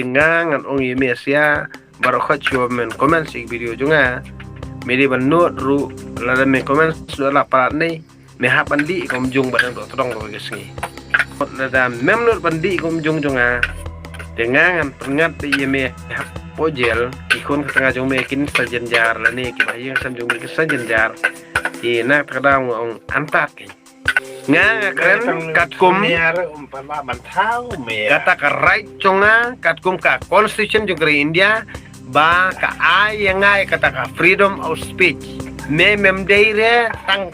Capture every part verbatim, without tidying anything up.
nga ngan ong ïa me sia, baroh khoit shuwa men comment sha ki video jong nga. Me dei ban nud ruh, lada me comment shuwa la palat ne, me hap ban dih kumjung ba dang doh tdong ba ka sngi. Lada mem nud ban dih kumjung jong nga, te nga ngan pynngat ïa me hapoh jel, ki khun ka tnga jong me kin sa jynjar lane kiba ïeng sem jong me kin sa jynjar. Te na kata ka daw nga ong antad kein. Nga nga kren katkum kata ka right jong nga, katkum ka constitution jong ka ri India, ba ka ai ïa nga ïa kata ka freedom of speech. Me mem dei re tang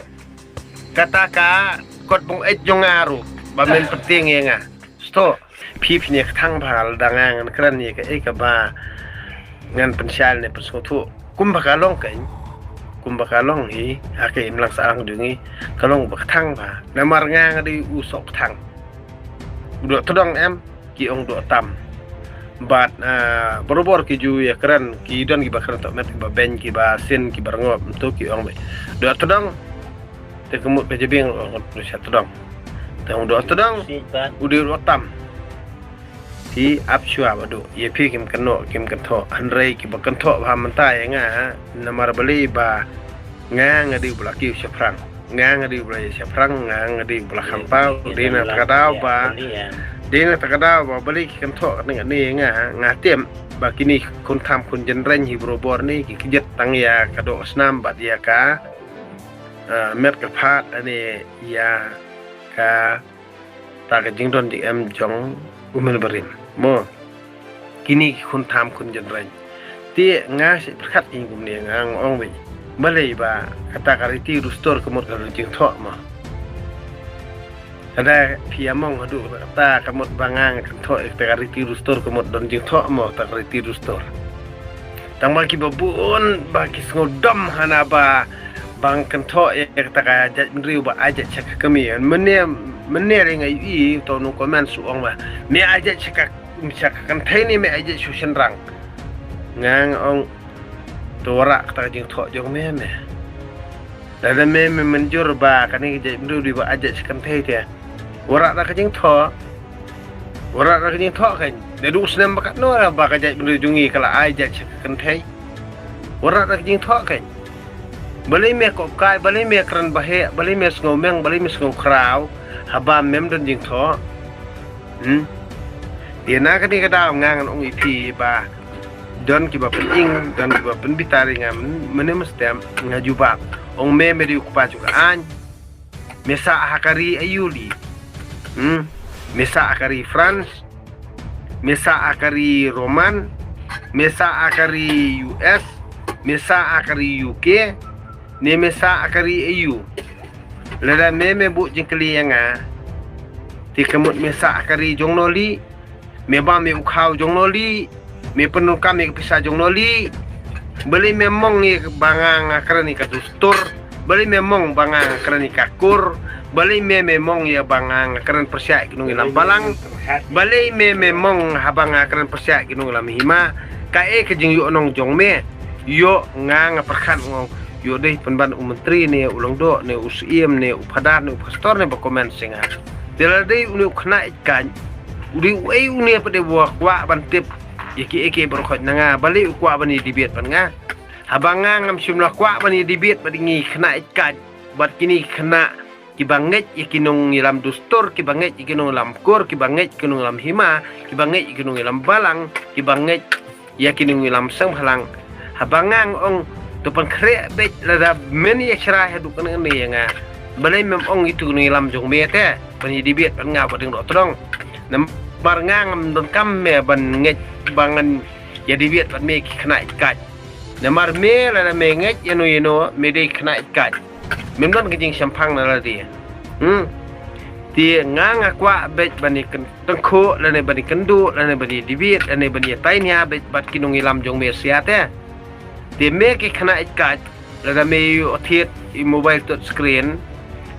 kata ka kot bong et jong nga ruh ba men pyrthei ïa nga. Sto phi phi ne kthang ba lada nga ngan kren ïa kaei kaba ngan pynshai ne pynsngewthuh. Kumba ka long kein, kumba ka long hi ha ka imlang sahlang jong ngi, ka long ba kthang ba. Namar nga nga dei u soh kthang. U doh tdong em, ki ong doh tam. Bad ah, barabor ki ju ïa kren, ki don kiba kren tohmet, kiba beiñ, kiba sin, kiba rngop, to ki ong ba doh tdong. Te ka mut ka jabieng ruh ka sha tdong. Te u doh tdong, u dei u doh tam. Phi ap shuwa ba doh, ïa phi kim kynnoh, kim kynthoh, hynrei kiba kynthoh ba mynta ïa nga, namar balei ba nga nga dei u ba la kiew shaphrang. Nga nga dei u ba la ïa shaphrang, nga nga dei u ba la kham paw, dei na kata ka daw ba, dei na kata ka daw ba balei ki kynthoh kane kane ïa nga, nga tip ba kine ki khun tham khun jynrein hi barabor ne ki kjit tang ïa ka doh snam bad ïa ka ah, met ka phad lane ïa kata ka jingdon jingem jong u myn barim. Mo. Kine ki khun tham khun jynrein. Te nga shu pyrkhat ïa kumne, nga ong beit. Balei ba kata ka riti rustor ka mut ka don jingthoh mo. Lada phi ïa mong haduh kata ka mut ba nga nga kynthoh ïa kata ka riti rustor ka mut don jingthoh mo, kata ka riti rustor. Tang ba kiba bun ba ki sngewdom hana ba ba nga kynthoh ïa kata ka jaitbynriew ba ai jait sha ka kmie. Mynne mynne re nga ïohi uto u nongcomment u ong ba me ai jait sha ka, sha ka kynthei ne me ai jait sha u shynrang. Nga nga ong to wanrah kata ka jingthoh jong me me. Lada me me mynjur ba kane ka jaitbynriew dei ba ai jait sha ka kynthei te, wanrah da ka jingthoh. Wanrah da ka jingthoh kein. Naduh snem ba katno ba ka jaitbynriew jong ngi ka la ai jait sha ka kynthei. Wanrah da ka jingthoh kein. Balei me kop kai, balei me kren ba heh, balei me sngewmeng, balei me sngewkhraw haba mem don jingthoh. Hmm. Ïa na kane ka daw nga ngan ong ïa phi ba don kiba pynïeng, don kiba pynbitar ïa nga mynne mynstep, nga jubab. Ong me me dei u kpa jong ka aiñ. Me sah ha ka ri aïu li? Hmm? Me sah ha ka ri France, me sah ha ka ri Roman, me sah ha ka ri U S, me sah ha ka ri U K, ne me sah ha ka ri aïu? Lada me me buh jingkylli ïa nga, te ka mut me sah ha ka ri jong no li? Me bam ïa u khaw jong no li? Me pyndonkam ïa ka pisa jong no li? Balei me mong ïa ba nga nga kren ïa ka dustur? Balei me mong ba nga nga kren ïa ka kur? Balei me me mong ïa ba nga nga kren pyrshah ïa ki nongïalam balang? Balei me me mong haba nga kren pyrshah ïa ki nongïalam hima? Kaei ka jingïohnong jong me? Ïoh nga nga pyrkhat nga ong ïoh dei pynban u myntri ne u lyngdoh ne u siem ne u phadar ne u pastor ne ba comment sha nga. Te lada dei une u khynnah ïeit kaiñ, u dei uei une pat de ba kwah ban tip ïa kiei kiei baroh khoit na nga, balei u kwah ban ïa debate bad nga? Haba nga ngam shym la kwah ban ïa debate bad ngi khynnah ïeit kaiñ, bad kine ki khynnah kiba ngeit ïa ki nongïalam dustur, kiba ngeit ïa ki nongïalam kur, kiba ngeit ïa ki nongïalam hima, kiba ngeit ïa ki nongïalam balang, kiba ngeit ïa ki nongïalam seng bhalang. Haba nga nga ong to pynkhreh beit lada men ïa shrai haduh kane kane ïa nga. Balei mem ong itu nongïalam jong me te ban ïa debate bad nga ba dang doh tdong. Namar nga ngam donkam me ban ngeit ba ngan ïa debate bad me ki khynnah ïeit kaiñ. Namar me lada me ngeit ïa no ïa no me dei khynnah ïeit kaiñ. Mem don ka jingshemphang na lade. Hmm. Te nga nga kwah beit ban ïa kyn- tyngkhuh lane ban ïa kynduh lane ban ïa debate lane ban ïa tainia beit bad ki nongïalam jong me sia te. Te me ki khynnah ïeit kaiñ, lada me ïoh thied i mobile touch screen,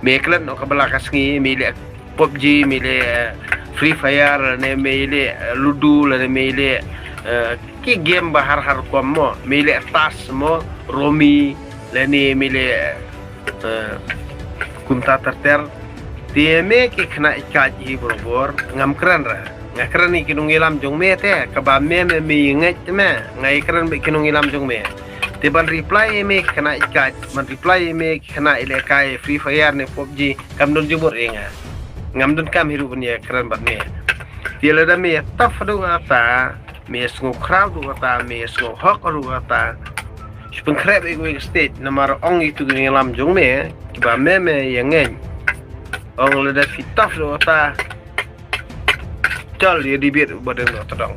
me klet noh kaba la ka sngi, me leh PUBG, me leh, eh, Free Fire, lane me leh, eh, Ludo, lane me leh, eh, ki game ba har har rukom mo, me leh Tas mo, Rummy, lane me leh, eh, kumta ter ter. Te me ki khynnah ïeit kaiñ hi barabor, ngam kren re. Nga kren ïa ki nongïalam jong me te, kaba me me me ïa ngeit te me, nga ïa kren bad ki nongïalam jong me. Te ban reply ïa me ki khynnah ïa ka, ban reply ïa me ki khynnah ïa lehkai Free Fire ne PUBG, kam don jingmut ïa nga. Ngam don kam hi ruh ban ïa kren bad me. Te lada me ïa tough haduh katta, me ïa sngew khraw haduh katta, me ïa sngew hok haduh katta, shu pynkhreh bad ïa ka stage, namar ong ïa ki nongïalam jong me, kiba me me ïa ngeit. Ong lada phi tough haduh katta, chal ïa debate uba dang doh tdong.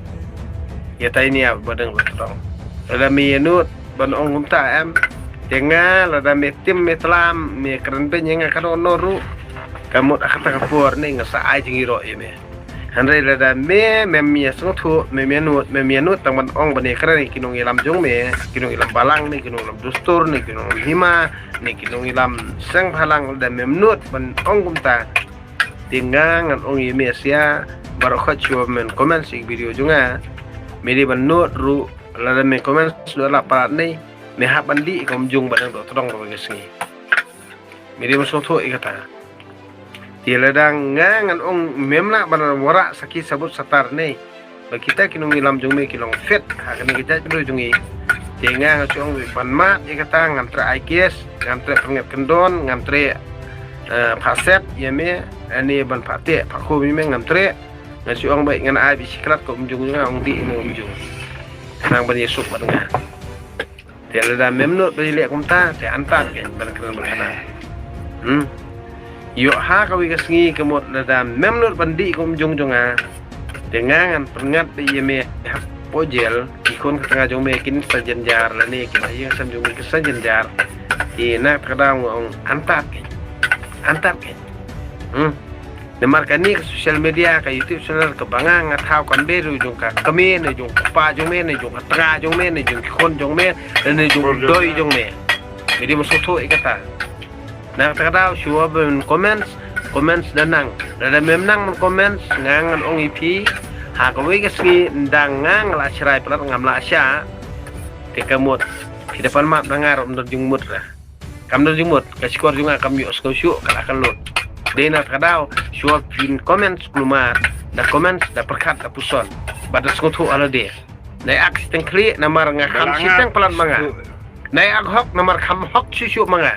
Ïa tai nia uba dang doh tdong. Lada me ïa nud ban ong kumta em. Te nga lada me tim me tlam me kren beiñ ïa nga kano kano ruh. Ka mut ha kata ka por ne nga sa ai jingïaroh ïa me. Hynrei lada me mem ïa sngewthuh, mem ïa nud, mem ïa nud tang ban ong ban ïa kren ïa ki nongïalam jong me, ki nongïalam balang ne ki nongïalam dustur ne ki nongïalam hima ne ki nongïalam seng bhalang, lada mem nud ban ong kumta. Te nga ngan ong ïa me sha baroh khoit shuwa men comment sha video jong nga. Me dei ban nud ruh, lada men comment shuwa la palat ne, me hap ban dih kumjung ba dang doh tdong ruh ka sngi. Me dei ban sngewthuh ïa kata. Te lada nga ngan ong mem lah ban wanrah sakhi sabut satar ne. Ba kita ki nongïalam jong me ki long fit ha kane ka jaitbynriew jong ngi. Te nga nga shu ong ban mad ïa kata, ngam treh ai case, ngam treh pynngat kyndon, ngam treh, eh, phah set ïa me, ani ban phah teh phah khum ïa me ngam treh. Nga shu ong ba ngan ai bad shi krat ka umjung jong nga, ong dih ïa me umjung. Khnang ban ïasuk bad nga. Te lada mem nud ban ïaleh kumta, te antad kein ban kren bad kata. Hmm. Ïoh ha kawei ka sngi ka mut lada mem nud ban dih kumjung jong nga. Te nga ngan pynngat bad ïa me hapoh jel, ki khun ka tnga jong me kin sa jynjar lane ki bahaïing hasem jong me kin sa jynjar. Te na kata ka daw nga ong antad kein. Antad kein. Hmm. Namar kane ka social media, ka YouTube channel kaba nga nga thaw kam dei ruh jong ka kmie ne jong ka kpa jong me ne jong ka tnga jong me ne jong ki khun jong me ne jong u doi jong me. Me dei ban sngewthuh ïa kata. Na kata ka daw shuwa ban comments, comments da nang. Lada mem nang ban comments nga ngan ong ïa phi. Ha kawei ka sngi ynda nga nga la shrai palat ngam lah shah. Te ka mut phi da pan map da nga ruh ym don jingmut ruh. Kam don jingmut, ka shkor jong nga kam ïoh sngewsuk, ka la ka lut. Dei na kata ka daw shuwa phin comments kulmar, da comments da pyrkhat da puson. Bad da sngewthuh ha lade. Nai ak shiteng khlieh namar nga kham shiteng palat ma nga. Nai ak hok namar kham hok shuh shuh ma nga.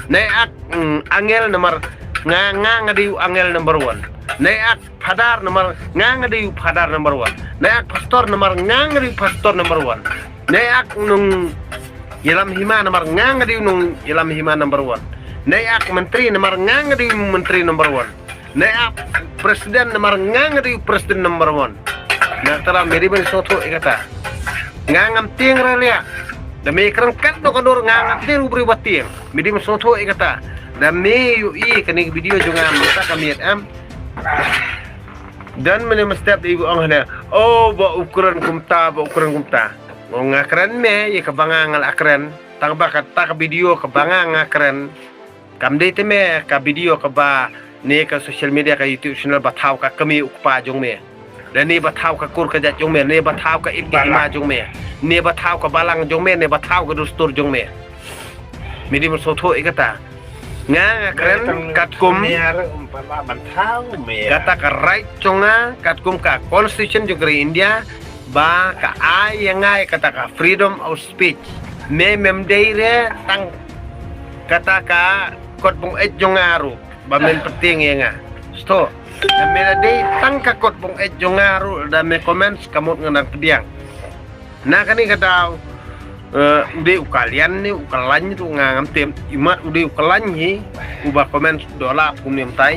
Nai ak, mm, angel namar nga, nga nga dei u angel number one. Nai ak phadar namar nga nga dei u phadar number one. Nai ak pastor namar nga nga dei u pastor number one. Nai ak nongïalam hima namar nga nga dei u nongïalam hima number one. Nai ak menteri namar nga nga dei u menteri number one. Nai ak president namar nga nga dei u president number one. Na kata me dei ban sngewthuh ïa kata. Nga ngam tieng ruh lei. Da me kren katno ka dur nga ngam tieng ruh briew ba tieng. Me dei ban sngewthuh ïa kata. Da me ïohi kane ka video jong nga mynta ka miet em. Don mynne mynstep dei ba ong hangne, oh, ba u kren kumta, ba u kren kumta. Nga kren me ïa kaba nga nga la kren. Tang ba kata ka video kaba nga nga kren. Kam dei te me ka video kaba ne ka social media ka YouTube channel ba thaw ka kmie u kpa jong me. Lane ba thaw ka kur ka jait jong me, ne ba thaw ka ïit ka hima jong me. Ne ba thaw ka balang jong me, ne ba thaw ka dustur jong me. Me dei ban sngewthuh ïa kata. Nga nga kren katkum kata ka right jong nga, katkum ka constitution jong ka ri India, ba ka ai ïa nga ïa kata ka freedom of speech. Me mem dei re tang kata ka kot bong eit jong nga ruh ba men pyntieng ïa nga. Sto. Da me la dei tang ka kot bong eit jong nga ruh da me comments ka mut nga nang pdiang. Na kane ka daw, eh, u dei u Kalyan ne u Kalaiñ ruh nga ngam tip, imat u dei u Kalaiñ hi, uba comment doh lap kumne mynta.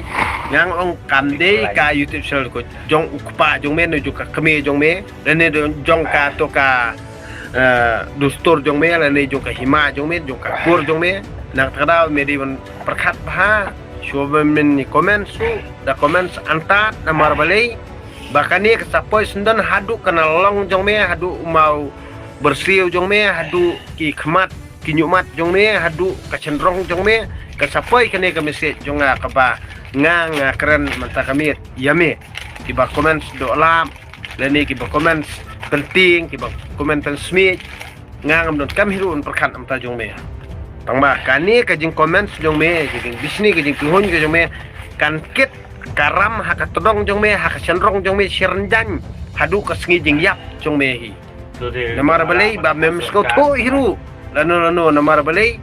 Nga ong kam dei ka YouTube channel ko jong u kpa jong me ne jong ka kmie jong me, ne jong ka to ka, eh, dustur jong me, ne jong ka hima jong me, jong ka kur jong me. Na kata ka daw me dei ban pyrkhat bha, shuwa ba men comment shuh, da comment antad namar balei. Ba kane ka sa poi syndon haduh ka nalong jong me, haduh u maw byrsiw jong me, haduh ki khmat ki ñiuhmat jong me, haduh ka chynrong jong me, ka sa poi kane ka message jong nga kaba nga nga kren mynta ka miet ïa me. Kiba comment doh lap, lane kiba comment pyntieng, kiba comment pynsmiej. Nga ngam don kam hi ruh ban pyrkhat na ka bynta jong me. Tang ba kane ka jingcomment jong me, ka jingbishni, ka jingpynhun ka jong me, kan kit ka ram ha ka tdong jong me, ha ka shynrong jong me, shi rynjang haduh ka sngi jingïap jong me hi. Namar balei ba mem sngewthuh hi ruh lano lano, namar balei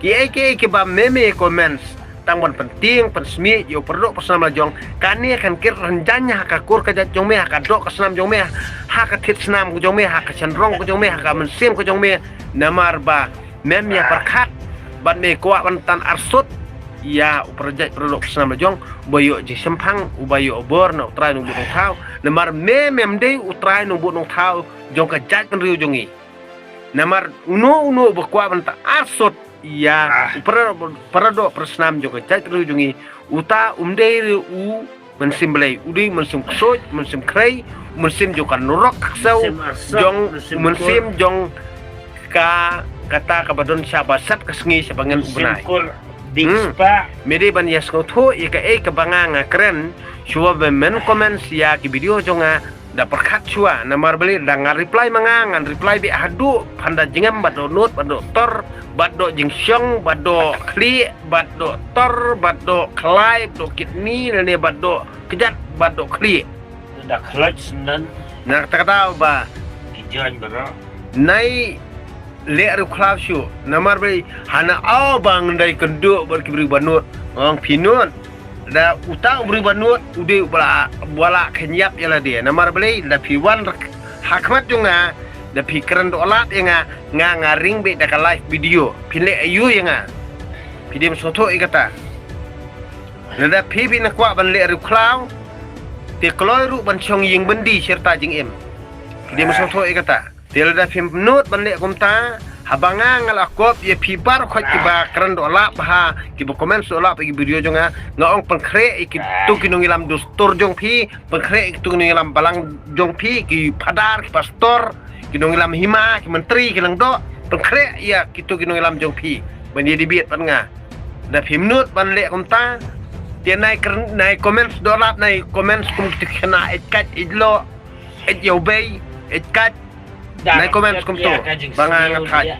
kiei kiei kiba me me comments tang ban pyntieng pynsmit ïa u paradoh parasnam la jong, kane kan kit rynjang ha ka kur ka jait jong me, ha ka doh ka snam jong me, ha ka thied snam ka jong me, ha ka shynrong ka jong me, ha ka mynsiem ka jong me. Namar ba mem ïa pyrkhat bad me kwah ban tan arsut ïa u para jait paradoh parasnam la jong, uba ïoh jingshemphang, uba ïoh bor na u Trai Nongbud Nongthaw. Namar me mem dei u Trai Nongbud Nongthaw jong ka jaitbynriew jong ngi. Namar uno uno uba kwah ban tan arsut ïa u para, paradoh parasnam jong ka jaitbynriew jong ngi, uta um dei ruh u mynsiem Blei, u dei mynsiem ksuid, mynsiem khrei, mynsiem jong ka nrok ka ksew, jong mynsiem jong ka, kata kaba don shaba sat ka sngi shaba ngan u bnai. Me dei ban ïa sngewthuh ïa kaei kaba nga nga kren, shuwa ba men comment ïa ki video jong nga, da pyrkhat shuwa, namar balei da nga reply ma nga, ngan reply beit haduh phan da jingem, bad doh nud, bad doh tor, bad doh jingshong, bad doh khlieh, bad doh tor, bad doh khlai, bad doh kidney, lane bad doh kjat, bad doh khlieh. Da khlot sendon. Na kata kata ba ki join bro. Nai leh riewkhlaw shuh, namar balei hana aw ba ngan dei kynduh bad ki briew ba nud. Ong phi nud. Da uta u briew ba nud u dei uba la, uba la kynjap ïa lade. Namar balei da phi wan ha khmat jong nga, da phi kren doh lap ïa nga, nga nga ring beit da ka live video. Phi leh aiu ïa nga? Phi dei sngewthuh ïa kata. Lada phi phi na kwah ban leh riewkhlaw, te kloi ruh ban shong ïing byndi shirta jingim. Phi dei sngewthuh ïa kata. Te lada phim nud ban leh kumta, haba nga nga la kop ïa phi baroh khoit kiba kren doh lap ha, kiba comment doh lap ïa ki video jong nga, nga ong pynkhreh ïa kito ki nongïalam dustur jong phi, pynkhreh ïa kito ki nongïalam balang jong phi, ki phadar, ki pastor, ki nongïalam hima, ki myntri, ki lyngdoh, pynkhreh ïa kito ki nongïalam jong phi ban ïa debate bad nga. Da phim nud ban leh kumta, te nai kren, nai comment doh lap, nai comment kum kito ki khynnah eit kait, eit loh, eit ïew bei, eit kait. Nai comment kumto ba nga nga thait.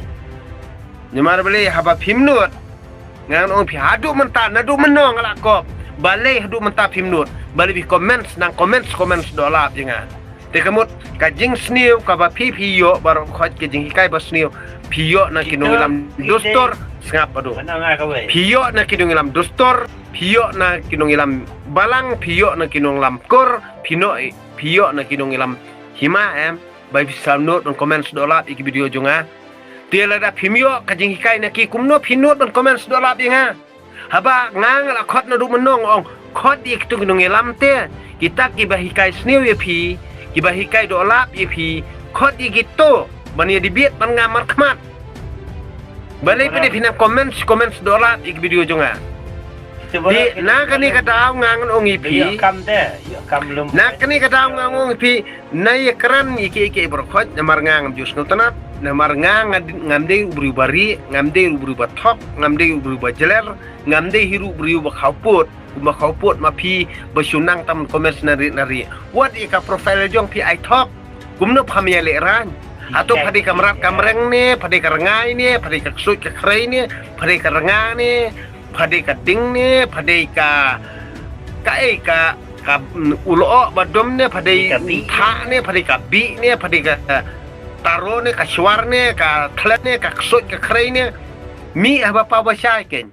Namar balei haba phim nud, ngan ong phi haduh mynta, naduh mynno nga la kop. Balei haduh mynta phim nud? Balei phi comment, nang comment, comment doh lap ïa nga. Te ka mut ka jingsniew kaba phi phi ïoh baroh khoit, ka jinghikai ba sniew, phi ïoh na ki nongïalam dustur, sngap haduh. Phi ïoh na ki nongïalam dustur, phi ïoh na ki nongïalam balang, phi ïoh na ki nongïalam kur, phi noh, phi ïoh na ki nongïalam hima, em, ba phi sa nud ban comment doh lap ïa ki video jong nga. Te lada phim ïoh ka jinghikai na ki, kumno phi nud ban comment doh lap ïa nga? Haba nga nga la khot naduh mynno nga ong, khot ïa kito ki nongïalam te, kita kiba hikai sniew ïa phi, kiba hikai doh lap ïa phi, khot ïa kito ban ïa debate bad nga markhmat. Balei phi dei phi nang comment, comment doh lap ïa ki video jong nga? Te na kane ka daw nga ngan ong ïa phi. Na kane ka daw nga ngan ong ïa phi, na ïa kren ïa kiei kiei baroh khoit, namar nga ngam ju sngewtynnat, namar nga nga di-, ngam dei u briew ba rieh, ngam dei u briew ba thok, ngam dei u briew ba jler, ngam dei hi ruh u briew ba khawpud, kumba khawpud ma phi ba shu nang tam comment na rieh na rieh. Wat ïa ka profile jong phi ai thok. Kumno pham ïa leh rang? Hato pha dei ka mrad ka mreng ne, pha dei ka rngai ne, pha dei ka ksuid ka khrei ne, pha dei ka rnga ne, pha dei ka ding ne, pha dei ka, kaei ka, ka, mm, u lyoh ba dum ne, pha dei u thah ne, pha dei ka bih ne, pha dei ka taro ne, ka shwar ne, ka thlet ne, ka ksuid ka khrei ne. Mih haba paw ba shai keiñ.